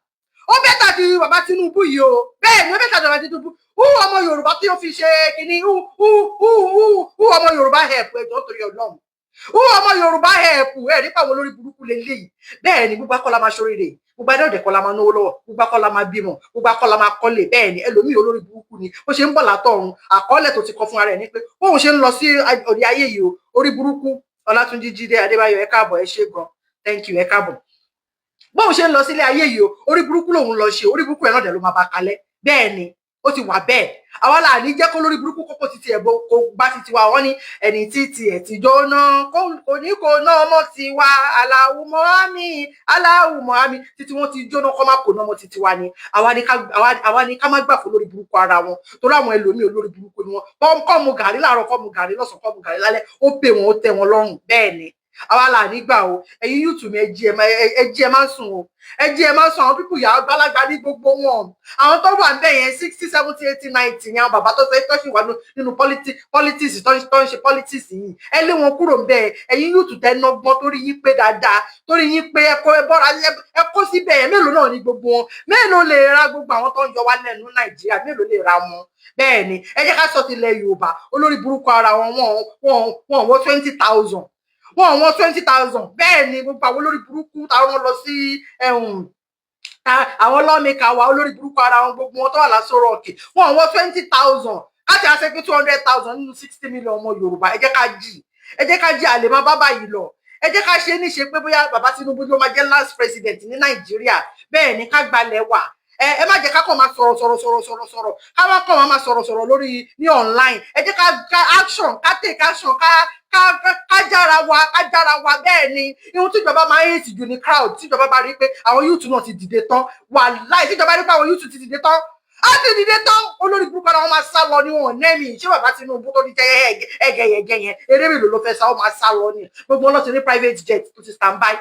Ó better ti bàbá Tinubu yìí o. Bẹ́ẹ̀ ni, ó better ti bàbá Tinubu. Who ọmọ Yorùbá tí ó fi ṣe kínní? Who ọmọ Yorùbá help? Ẹ jọ̀ọ́, torí Ọlọ́run, who ọmọ Yorùbá help? Ẹ nípa àwọn olórí burúkú lélẹ́yìí. Bẹ́ẹ̀ ni, gbogbo akọ́lá máa ṣoríire, gbogbo adé kọ́ la máa náwó lọ́wọ́, gbogbo akọ́lá máa bímọ, gbogbo akọ́lá máa kọ́lé. Bẹ́ẹ̀ ni, ẹlòmíì olórí burúkú ni. Ó ṣe ń bọ̀ látọ̀run, àkọọ́lẹ̀ tó ti kọ fún ara ẹ̀ ní pé bóun ṣe ń lọ sí òde ayé yìí o, orí burúkú. Ọlátúnjí Jídé Adébáyọ̀, ẹ káàbọ̀, ẹ ṣé gan, thank you, ẹ káàbọ̀. Bóun ṣe ń lọ sílé ayé yìí o, orí burúkú lòun lọ ṣe, orí burúkú ẹ̀ náà dẹ̀ ló máa bá kalẹ̀. Bẹ́ẹ̀ ni, ó ti wà bẹ́ẹ̀. Àwa là ní jẹ́ kó lórí burúkú kókó títí ẹ̀ kó bá títí wa. Wọ́n ní ẹni títí ẹ̀ ti jóná kò ní kó ná ọmọ tiwa. Aláwùmọ̀ àmì, aláwùmọ̀ àmì, títí wọ́n ti jóná kọ́ má kó ná ọmọ títí wa ni. Àwa ni ká má gbà fún lórí burúkú ara wọn, torí àwọn ẹlòmíì, olórí burúkú ni wọ́n. Kọ́ mu gàrí láàárọ̀, kọ́ mu gàrí lọ́sàn-án, kọ́ mu gàrí lálẹ́, ó pè wọ́n, ó tẹ́ wọn lọ́rùn. Bẹ́ẹ̀ ni, àwa là nígbà o. Ẹ̀yin youth mi, ẹ jí, ẹ jí, ẹ má sùn o, ẹ jí, ẹ má sùn. Àwọn people yà àgbàlagbà ní gbogbo wọn. Àwọn tó wà níbẹ̀ yẹn, 60, 70, 80, 90 ni àwọn bàbá tó fẹ́ tó sì wà nínú politics, tó ń ṣe politics yìí. Ẹ lé wọn kúrò níbẹ̀. Ẹ̀yin youth tẹ nọgbọ́n, torí yín pé dáadáa, torí yín pé ẹ kó ẹ bọ́ra, ẹ kó síbẹ̀ yẹn. Mélòó náà ní gbogbo wọn? Mélòó lè ra gbogbo àwọn tó ń yọ wá lẹ́nu Nàìjíríà? Mélòó lè ra wọn? Bẹ́ẹ̀ ni, ẹ jẹ́ ká sọ tilẹ̀ Yorùbá. Olórí burúkú ara wọn, wọn 20,000, wọn 20,000. Bẹ́ẹ̀ ni, gbogbo àwọn olórí burúkú táwọn lọ sí àwọn lawmaker wa, olórí burúkú ara wọn, gbogbo wọn tó wà lásòrò òkè, wọn 20,000 láti àṣẹ pé 200,000 nínú 60 million ọmọ Yorùbá. Ẹ jẹ́ ká jì, ẹ jẹ́ ká jí, àlè má bá báyìí lọ. Ẹ jẹ́ ká ṣe é níṣe pé bóyá bàbá Tinubu ló máa jẹ́ last president ní Nàìjíríà. Bẹ́ẹ̀ ni, ká gbalẹ̀ wà. Ẹ má jẹ́ ká kàn máa sọ̀rọ̀ sọ̀rọ̀ sọ̀rọ̀ sọ̀rọ̀ sọ̀rọ̀, ká má kàn máa sọ̀rọ̀ sọ̀rọ̀ lórí ní online. Ẹ jẹ́ ká action, ká take action, ká jára wa, ká jára wa. Bẹ́ẹ̀ ni, ihun tíjọba máa ń hate jù ní crowd. Tíjọba bá rí pé àwọn youth náà ti dìde tán, wàláì, tíjọba rí pé àwọn youth ti dìde tán, á ti dìde tán, olórí burúkú ara wọn máa sá lọ ní. Wọn nẹ́ẹ̀mí ṣé bàbá Tinubu tó ní jẹ́ ẹgẹyẹgẹ yẹn, eré mélòó ló fẹ́ sá? Ó máa sá lọ ní. Gbogbo wọn lọ ti ní private jet tó ti stand by,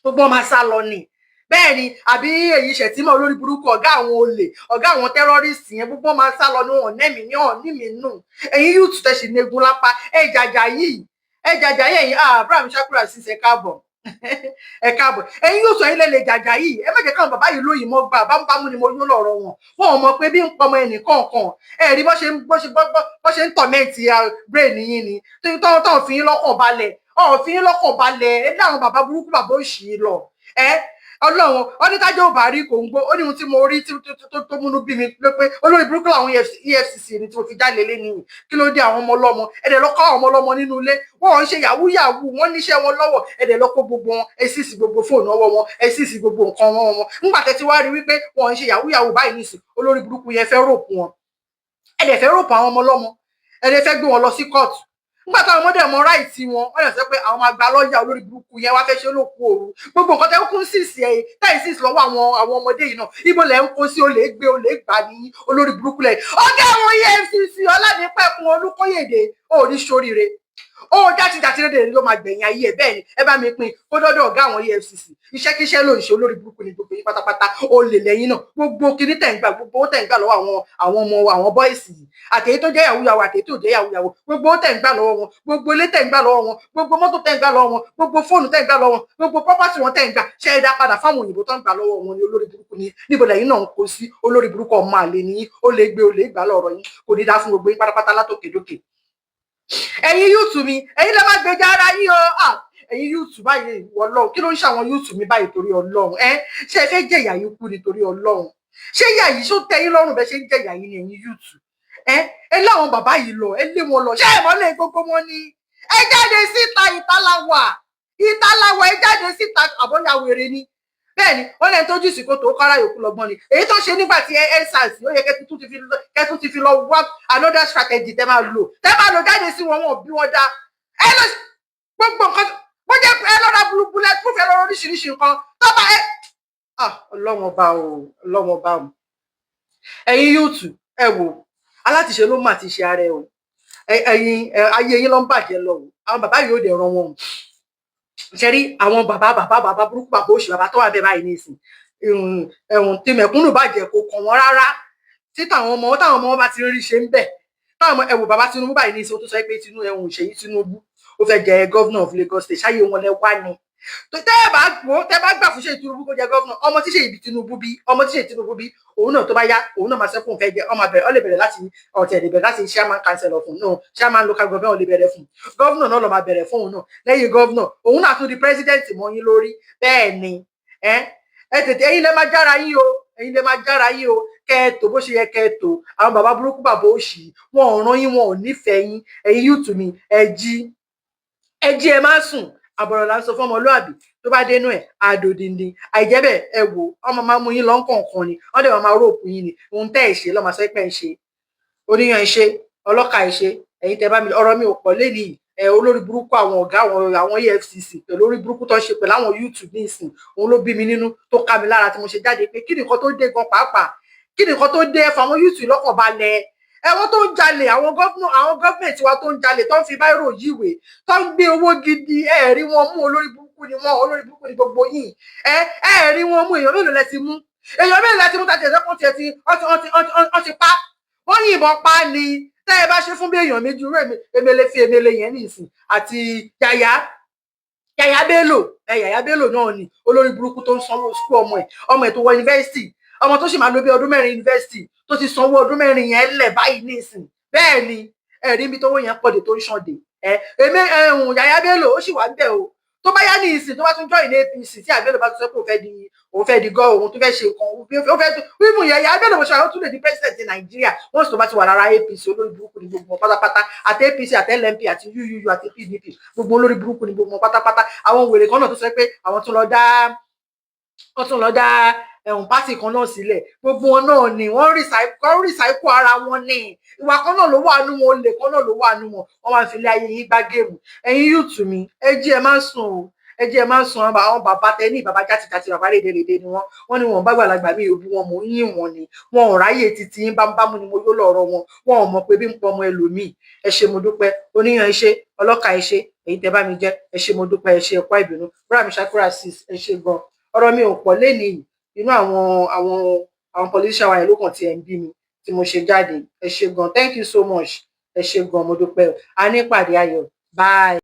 gbogbo wọn máa sá lọ ní. Bẹ́ẹ̀ ni, àbí èyí Ṣètìmọ̀, olórí burúkú, ọ̀gá àwọn olè, ọ̀gá àwọn terrorist yẹn, gbogbo wọn máa sá lọ ní. Wọn nẹ́ẹ̀mí ní ọ̀ ní mi nù. Ẹ̀yin youth tẹ̀sí negun lápá, ẹ jàjà yìí, ẹ jàjà yìí. Ẹ̀yin Abraham Shakura ṣiṣẹ́, káàbọ̀, ẹ káàbọ̀. Ẹ̀yin yóò sọ ilé lè jàjà yìí. Ẹ má jẹ́ káwọn bàbá yìí lóyìn mọ́ gbà bámúbámú ni mo yó lọ́rọ̀ wọn. Wọn ò mọ̀ pé bí ń pọmọ ẹnì kọ̀ọ̀kan. Ẹ rí bó ṣe ń torment brain yín ni tó fi yín lọ́kàn balẹ̀, ọ̀ fi yín lọ́kàn balẹ̀. Ẹ dá àwọn bàbá burúkú, bàbá òṣì lọ. Ẹ Ọlọ́run onítájọ́ ò bá rí kò ń gbó. Ó ní ohun tí mo rí tó múnú bí mi ló pé olórí burúkú làwọn EFCC ni tí mo fi jáde lé nìyí. Kí ló dé? Àwọn ọmọ ọlọ́mọ, ẹ̀dẹ̀ lọ kọ́ àwọn ọmọ ọlọ́mọ nínú ilé. Wọ́n ń ṣe yahoo yahoo, wọ́n níṣẹ́ wọn lọ́wọ́. Ẹ̀dẹ̀ lọ kó gbogbo wọn, ẹ sì sí gbogbo fóònù ọwọ́ wọn, ẹ sì sí gbogbo nǹkan wọn wọn. Nígbà tẹ́ ti wá rí wípé wọ́n ń ṣe yahoo yahoo báyìí nísìn, olórí burúkú yẹn fẹ́ rope wọn. Ẹ̀dẹ̀ fẹ́ rope àwọn ọmọ ọlọ́mọ, ẹ̀dẹ̀ fẹ́ gbé wọn lọ sí kóòtù. Nígbà táwọn ọmọdé mọ right wọn, wọ́n lè sọ pé àwọn máa gba lọ́ọ̀yà. Olórí burúkú yẹn wá fẹ́ ṣe lóko òru. Gbogbo nǹkan tẹ́ kún sí sí ẹ táyì sí lọ́wọ́ àwọn ọmọdé yìí náà, ibo lẹ̀ ń kó sí? Olè gbé, olè gbà ní olórí burúkú lẹ̀. Ọ̀gá àwọn EFCC, Ọlánìpẹ̀kun Olúkóyèdè, ò ní ṣoríire. Ó játijàti rédè ló máa gbẹ̀yìn ayé ẹ̀. Bẹ́ẹ̀ ni, ẹ bá mi pín kó dọ́dọ̀ ọ̀gá àwọn EFCC. Iṣẹ́kíṣẹ́ ló ń ṣe, olórí burúkú ni gbogbo yín pátápátá. Ó lè lẹ́yìn náà, gbogbo kinní tẹ̀ ń gbà, gbogbo owó tẹ̀ ń gbà lọ́wọ́ àwọn ọmọ wa, àwọn boys yìí, àtèyí tó jẹ́ yahoo yahoo, àtèyí tó jẹ́ yahoo yahoo, gbogbo owó tẹ̀ ń gbà lọ́wọ́ wọn, gbogbo ilé tẹ̀ ń gbà lọ́wọ́ wọn, gbogbo mọ́tò tẹ̀ ń gbà lọ́wọ́ wọn, gbogbo fóònù tẹ̀ ń gbà lọ́wọ́ wọn, gbogbo property wọn tẹ̀ ń gbà, ṣe é dá padà fáwọn òyìnbó tó ń gbà lọ́wọ́ wọn ni? Olórí burúkú ni. Níbo lẹ́yìn náà ń kó sí? Olórí burúkú, ọmọ àlè ni. Ó lè gbé, ó lè gbà lọ́rọ̀ yín. Kò ní dá fún gbogbo yín pátápátá látòkè dókè. Ẹ̀yin youth mi, ẹ̀yin lè má gbèjà ara yín o. Ẹ̀yin youth báyìí, Ọlọ́run, kí ló ń ṣe àwọn youth mi báyìí? Torí Ọlọ́run, ẹ ṣé ẹ fẹ́ jẹ̀yà yín kú nítorí Ọlọ́run? Ṣé ìyà yìí ṣó tẹ́ yín lọ́rùn bẹ́ẹ̀ ṣe ń jẹ̀yà yín ni? Ẹ̀yin youth, ẹ láwọn bàbá yìí lọ, ẹ lé wọn lọ. Ṣé ẹ mọ́lẹ̀ gbogbo wọn ni? Ẹ jáde síta, ìta la wà, ìta la wà, ẹ jáde síta. Àbọ̀yà wèrè ni. Bẹ́ẹ̀ ni, wọ́n lẹ́ni tó jù sí kòtò, ó kára yòókù lọ́gbọ́n ni. Èyí tó ṣe nígbà tí EndSARS, ó yẹ kẹ́tù ti fi lọ wá another strategy tẹ́ máa lò jáde sí wọn. Wọn bí wọn dá. Ẹ lọ gbogbo nǹkan bó jẹ́, ẹ lọ́ra bullet proof, ẹ lọ́ra oríṣiríṣi nǹkan tó bá ẹ. Ah, Ọlọ́wọ́n ọba o, Ọlọ́wọ́n ọba o. Ẹ̀yin youth, ẹ wò, alátiṣe ló mà ti ṣe ara ẹ o. Ẹ̀yin, ayé yín ló ń bàjẹ́ lọ o. Àwọn bàbá yìí ó dẹ̀ ran wọn o. Ṣe rí àwọn bàbá bàbá bàbá burúkú, bàbá òṣì, bàbá tó wà bẹ́ẹ̀ báyìí nísìn, ẹ̀wọ̀n tí mẹ̀kúnnù bàjẹ́ kò kàn wọ́n rárá. Tí táwọn ọmọ wọn bá ti ń rí ṣe ń bẹ̀, táwọn ọmọ, ẹ wò bàbá Tinubu báyìí nísìn, ó tún sọ pé Tinubu, ẹ̀wọ̀n Ṣèyí Tinubu, ó fẹ́ jẹ governor of Lagos State. Ṣáyé wọn lẹ wá ni? Tẹ́ ẹ bá wò, tẹ́ bá gbà fún Ṣèyí Tinubu kó jẹ governor, ọmọ tí Ṣèyí Tinubu bí, ọmọ tí Ṣèyí Tinubu bí, òun náà tó bá yá, òun náà máa sẹ́kùn fẹ́ jẹ ọmọ abẹ̀rẹ̀. Ó lè bẹ̀rẹ̀ láti ọ̀tẹ̀, lè bẹ̀rẹ̀ láti chairman council fún náà, chairman local government, ó lè bẹ̀rẹ̀ fún governor náà, lọ máa bẹ̀rẹ̀ fún òun náà. Lẹ́yìn governor, òun náà tún di president mọ́ yín lórí. Bẹ́ẹ̀ ni, ẹ tètè, ẹ̀yin lẹ máa jára yín o, ẹ̀yin lẹ máa jára yín o. Kẹ́ ẹ tó bó ṣe yẹ kẹ́ ẹ tó. Àwọn bàbá burúkú, bàbá òṣì, wọn ò rán yín, wọn ò nífẹ̀ẹ́ yín. Ẹ̀yin youth mi, ẹ jí, ẹ jí, ẹ má sùn. Àbọ̀rọ̀ là ń sọ fún ọmọlúàbí, tó bá dénú ẹ̀ àdòdìndín. Àìjẹ́ bẹ́ẹ̀, ẹ wò, ọmọ máa mú yín lọ kọ̀ọ̀kan ni, wọ́n dẹ̀ máa rope yín ni. Ohun tẹ́ ẹ̀ ṣe lọ́mọ sọ pé ẹ̀ ń ṣe. Oníyan ẹ̀ ṣe, ọlọ́kà ẹ̀ ṣe. Ẹ̀yin tẹ́ bá mi, ọ̀rọ̀ mi ò pọ̀ lénìí. Ẹ olórí burúkú, àwọn ọ̀gá àwọn EFCC pẹ̀lú orí burúkú tó ń ṣe pẹ̀lú àwọn YouTube nísìn, òun ló bí mi nínú, tó ká mi lára tí mo ṣe jáde pé kí ni nǹkan tó dé gan pàápàá? Kí ni nǹkan tó dé? Ẹ fà àwọn YouTube lọ́kàn balẹ̀. Ẹ̀wọ́n tó ń jalè, àwọn governor, àwọn gọ́ọ̀mẹ̀ntì wa tó ń jalè, tó ń fi biro yíwèé, tó ń gbé owó gidi, ẹ rí wọn mú. Olórí burúkú ni wọn, olórí burúkú ni gbogbo yìí. Ẹ rí wọn mú. Èèyàn mélòó lẹ ti mú? Èèyàn mélòó lẹ ti mú tàbí ẹ̀sẹ̀ kan tiẹ̀ ti wọ́n ti pa wọ́n, yìnbọn pa ni? Tẹ́ ẹ bá ṣe fún bí èèyàn méjì rú, emele fi emele yẹn nìsín àti Yàyà, Yàyà Bello. Ẹ Yàyà Bello náà ni olórí burúkú tó ń sanwó school ọmọ ẹ, ọmọ ẹ tó wọ yunifásitì, ọmọ tó sì máa lò bí ọdún 4 yunifásitì, tó ti sanwó ọdún 4 yẹn lẹ̀ báyìí nísìn. Bẹ́ẹ̀ ni, ẹ̀rí mi tó wó yẹn pọ̀ dé, tó ń ṣàn dé. Ẹ èmi ẹ̀hún Yàyà Bello, ó sì wà ń bẹ̀ o. Tó bá yá ní ìsìn, tó bá tún join APC, tí Bello bá tún sọ pé òun fẹ́ di gọ́, òun tó fẹ́ ṣe nǹkan, ó fẹ́ wíwù Yàyà Bello bó ṣe wà, ó tún lè di president Nàìjíríà wọ́n sì tó bá ti wà lára APC. Olórí burúkú ni gbogbo wọn pátápátá, àti APC, àti LMP, àti UUU, àti PDP, gbogbo olórí burúkú ni gbogbo wọn pátápátá. Àwọn wèrè kan náà tó sọ pé àwọn tún lọ dá, wọ́n tún lọ dá ẹ̀hún party kan náà sílẹ̀, gbogbo wọn náà ni wọ́n recycle ara wọn ní. Ìwà kan náà ló wà nú wọn, olè kan náà ló wà nú wọn. Wọ́n máa ń fi ilé ayé yín gbá game. Ẹ̀yin youth mi, ẹ jí, ẹ má sùn o, ẹ jí, ẹ má sùn. Àwọn bàbá tẹ ní bàbá játijàti, bàbá rédèrèdè ni wọ́n. Wọ́n ní wọn bá gbàlagbà mi òbí wọn, mò ń yìn wọn ni wọn ò ráyè títí yín bámúbámú ni mo yó lọ́rọ̀ wọn. Wọn ò mọ̀ pé bí ń pọ ọmọ ẹlòmíì. Ẹ ṣé, mo dúpẹ́. Oníyan ẹ ṣé, ọlọ́kà ẹ ṣé, èyí tẹ bá mi jẹ, ẹ ṣé, mo dúpẹ́, ẹ ṣé, ẹ̀kọ́ ìbínú búrà mi ṣakura six, ẹ ṣé gan. Ọ̀rọ̀ mi ò pọ̀ lénìí. Inú àwọn politician wa yẹn ló kàn tiẹ̀ ń bí mi tí mo ṣe jáde. Ẹ ṣé gan, thank you so much. Ẹ ṣé gan, mo dúpẹ́. A ní ìpàdé ayọ̀. Bye.